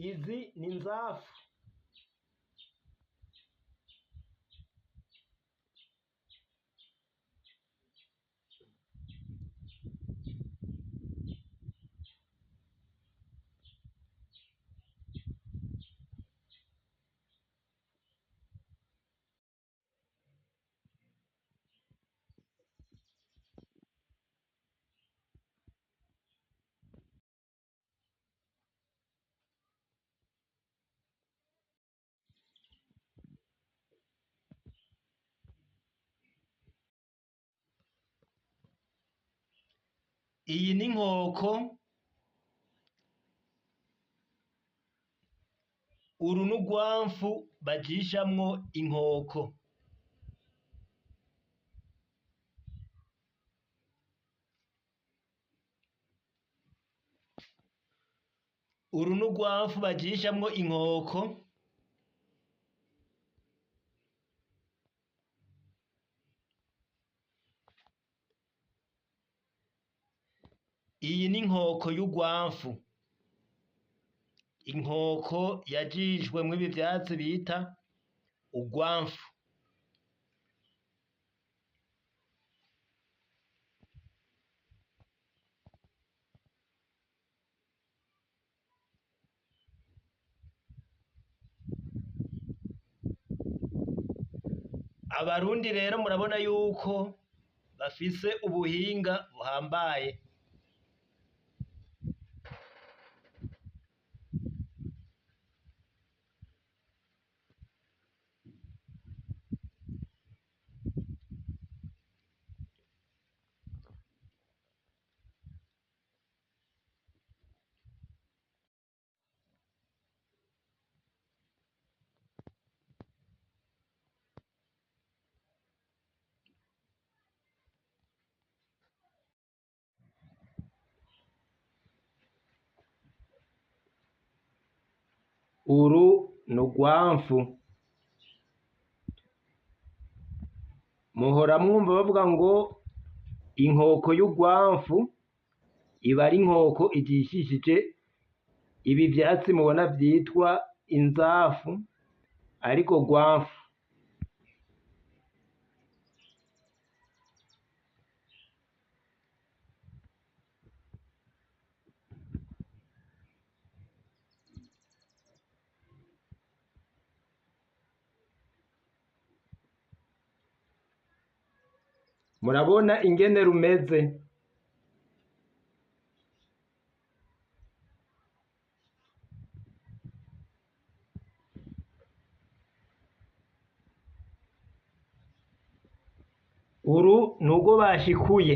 Izi ni inzafu. Iyi ni inkoko, uru n'urwamfu bajishamwo inkoko. Uru n'urwamfu bajishamwo inkoko. Iyi ni inkoko y'urwamfu, inkoko yajishwemwo ibi vyatsi bita urwamfu. Abarundi rero murabona yuko bafise ubuhinga buhambaye. Uru n'urwamfu, muhora mwumva bavuga ngo inkoko y'urwamfu iba ari inkoko ijishishije ibi vyatsi mubona vyitwa inzafu ariko rwamfu. Murabona ingene rumeze. Uru nurwo bashikuye.